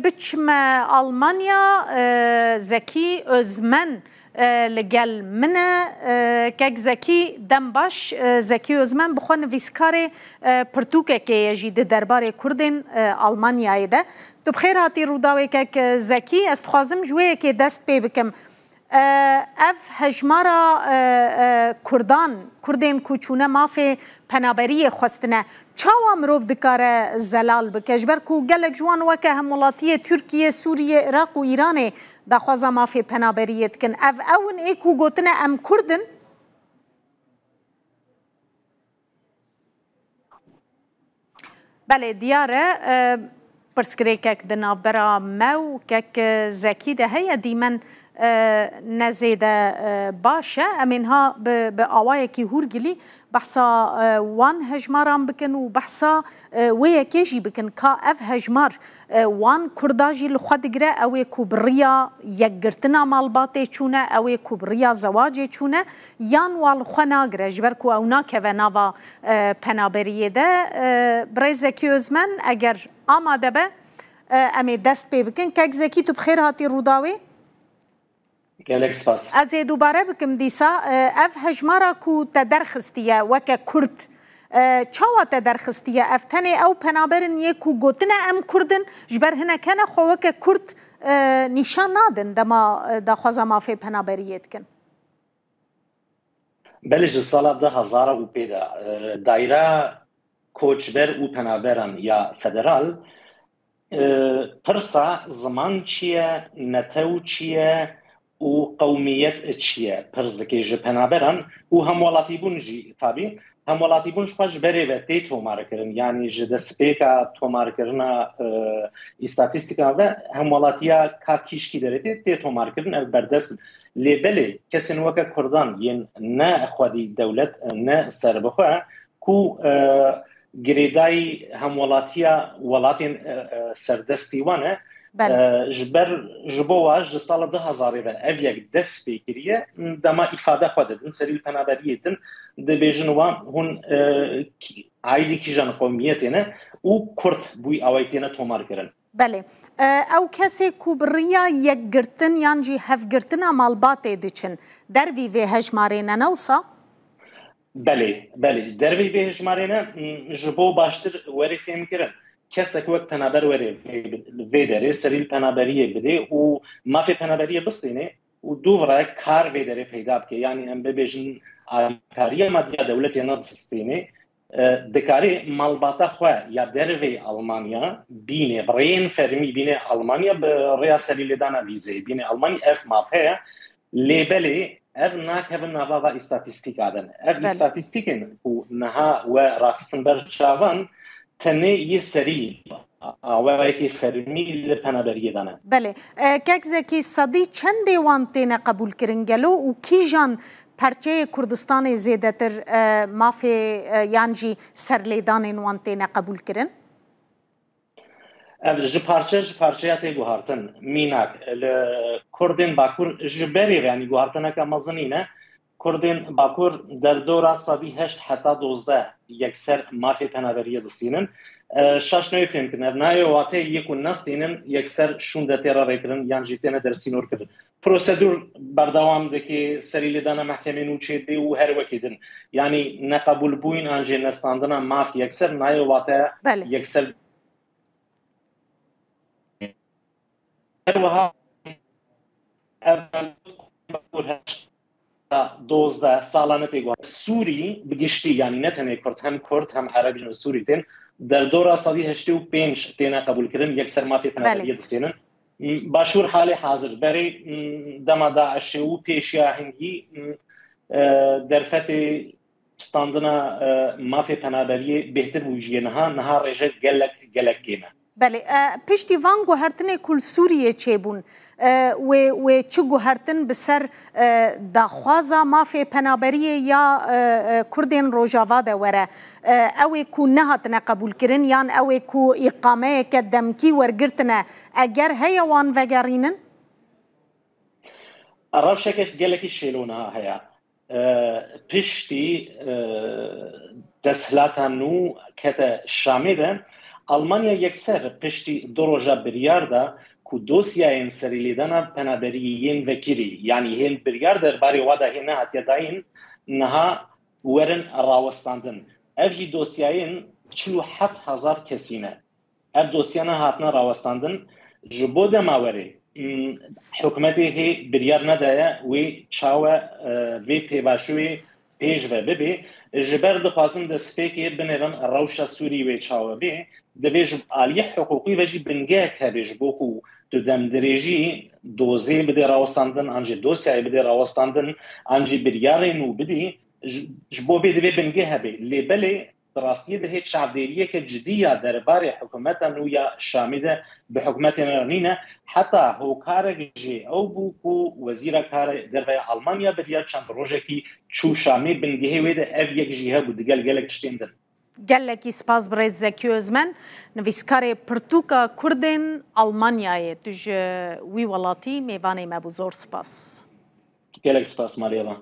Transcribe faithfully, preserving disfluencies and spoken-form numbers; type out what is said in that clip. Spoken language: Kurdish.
biçime Almanya, e, Zekî Özmen, e, li gel min e. E, kek Zekî, dem baş. E, Zekî Özmen bi xwe nivîskarê, e, pirtûkekê ye jî di derbarê Kurdên, e, Almanyayê de. Tu bi xêr hatî Rûdawê kek, e, Zekî. Ez dixwazim ji wê yekê dest pê bikim. E, ev hejmara, e, e, Kurdan, Kurdên ku çûne mafê penaberiyê xwestine, çawa mirov dikare zelal bike? Ji ber ku gelek ji wan weke hemwelatiyê Tirkiye, Sûriye, Iraq û Îranê daxwaza mafê penaberiyê dikin. Ev ew in ê ku gotine em Kurd in? Belê, diyar e, e, pirsgirêkek di navbera me û kek Zekî de heye, dîmen, e, ne zêde, e, baş e. Em ê niha bi, bi awayekî hûrgilî behsa, e, wan hejmaran bikin û behsa, e, wê yekê jî bikin ka ev hejmar, e, wan Kurda jî li xwe digire, ew ê ku bi riya yekgirtina malbatê çûne, ew ê ku bi riya zewacê çûne, yan wa li xwe nagire, ji ber ku ew nakeve nava, e, penaberiyê de. E, Birêz Zekî Özmen, eger amade be, e, em ê dest pê bikin. Kek Zekî, tu bi xêr hatî Rûdawê. Gelek spas. Ez ê dubare bikim dîsa, e, ev hejmara ku te derxistiye weke Kurd, e, çawa te derxistiye? Ev tenê ew penaberin yê ku gotine em Kurd in, ji ber hinek hene xwe weke Kurd, e, nîşan nadin dema, e, daxwaza mafê penaberiyê dikin. Belê, ji sala du hezar û pê de, e, Daîra Koçber û Penaberan ya Federal, e, pirsa ziman çi ye, netew çi ye û qewmiyet çi ye, pirs dike ji penaberan û hemwelatîbûn jî, tabî. Hemwelatîbûn ji xwe ji berê ve tê tomarkirin, yanî ji destpêka tomarkirina, e, îstatîstîkan ve hemwelatiya ka kî ji kî derê tê, tê tomarkirin, ev berdest in. Lê belê kesên weke Kurdan yên ne xwedî dewlet, ne serbixwe, ku, e, girêdayî hemwelatiya welatên, e, e, serdestî wan e. Belê. E, ji ber, ji bo wa ji sala du hezarê ve ev yek dest pê kiriye, dema îfade xwe didin, serî li penaberiyê din, dibêjin wan hûn, e, kî-, aîdî kîjan qewmiyetê ne û Kurd bûyî awayî têne tomarkirin. Belê. E, ew kesê ku bi riya yekgirtin yan jî hevgirtina malbatê diçin, dervî vê hejmarê ne, ne wisa? Belê, belê. Dervî vê hejmarê ne, m, ji bo baştir werê fêmkirin. Kesek wek penaber were vê, vê derê, serî li penaberiyê bidê û mafê penaberiyê bistînê û dûvre kar vê derê peyda bike. Yanî em bibêjin alîkariya madî ya dewletê ne distînê, e, dikarê malbata xwe ya dervê Almanya bînê, bi rêyên fermî bînê Almanya, bi rêya serî lêdana vîzeyê bînê Almanya, ev maf heye. Lê belê ev nakevin nava va îstatîstîka de ne. Ev Belê. îstatîstîkên ku niha we raxistin ber çavan tenê yê serî awayekî fermî li penaberiyê de ne. Belê. E, kek Zekî, sedî çendê wan têne qebûlkirin gelo û kîjan perçeyê Kurdistanê zêdetir, e, mafê, e, yan jî serlêdanên wan têne qebûlkirin? Ev ji parçe ji parçeya tê guhartin. Mînak, li Kurdên Bakur ji berê ve, yanî guhartineke mezin nîne, Kurdên Bakur derdora sedî heşt heta dozdeh yekser mafê penaberiyê distînin. E, şaş nayê fêmkirin. Ev nayê wate yê ku nestînin yekser şûnde tê re rêkirin yan jî têne dersînorkirin. Prosedûr berdewam dike, serî lêdana mehkemê nû çêdibê û her wekî din. Yanî neqebûlbûyîn an jî nestandina maf yekser nayê wate Belê. yekser. Her wiha ev dozdeh salane tê guhar. Sûrî bi giştî, yanî ne tenê Kurd, hem Kurd, hem Ereb jî Sûrî tên. Derdora sedî heştê û pênc têne qebûlkirin, yekser mafê Belê. penaberiyê distênin. Başûr halê hazir berê, m, dema DAIŞê û pêşiya hingî, m, e, derfetê standina, e, mafê penaberiyê bêhtir bû jiyê niha, niha rêje gelek, gelek kêm e. Belê, e, piştî van guhertinê ku li Sûriyê çêbûn, e, wê, wê çi guhertin bi ser, e, daxwaza mafê penaberiyê ya, e, e, Kurdên Rojava de were? E, ew ê ku nehatine qebûlkirin yan ew ê ku îqameyeke demkî wergirtine, eger heye wan vegerînin? Rewşeke gelekî şêlo niha heye. E, piştî, e, desthilata nû kete Şamê de, Almanya yekser piştî du roja biryar da ku dosyayên serîlêdana penaberiyê yên vekirî, yanî hên biryar derbarê wa da hê nehatiye dayîn, niha werin rawestandin. Ev jî dosyayên çil û heft hezar kesî ne. Ev dosyana hatine rawestandin. Ji bo dema werê, m, hikûmetê hê biryar nedaye wê çawe, e, vê pêvajoyê pêş ve bibê. Ji ber dixwazin destpêkê binêrin rewşa Sûrî wê çawe bê. Divê ji aliyê hiqûqî ve jî bingehek hebe ji bo ku tu demdirêjî dozê bidê rawestandin, an jî dosyayê bidê rawestandin, an jî biryarê nû bidî. Ji, ji bo vê divê bingeh hebe. Lê belê di rastiyê de hê çavdêriyeke cidî ya derbarê hikûmeta nû ya Şamê de bi hikûmetên re nîne. Heta hokarek jê ew bû ku wezîra karê derve ya Almanya biryar çend rojekî çû Şamê, bingehê wê de ev yek jî hebû digel gelek tiştên din. Gelekî spas birêz Zekî Ozmen, nivîskarê pirtûka Kurdên Almanyayê. Tu ji wî welatî mêvanê me bû. Zor spas. Gelek spas Mariya.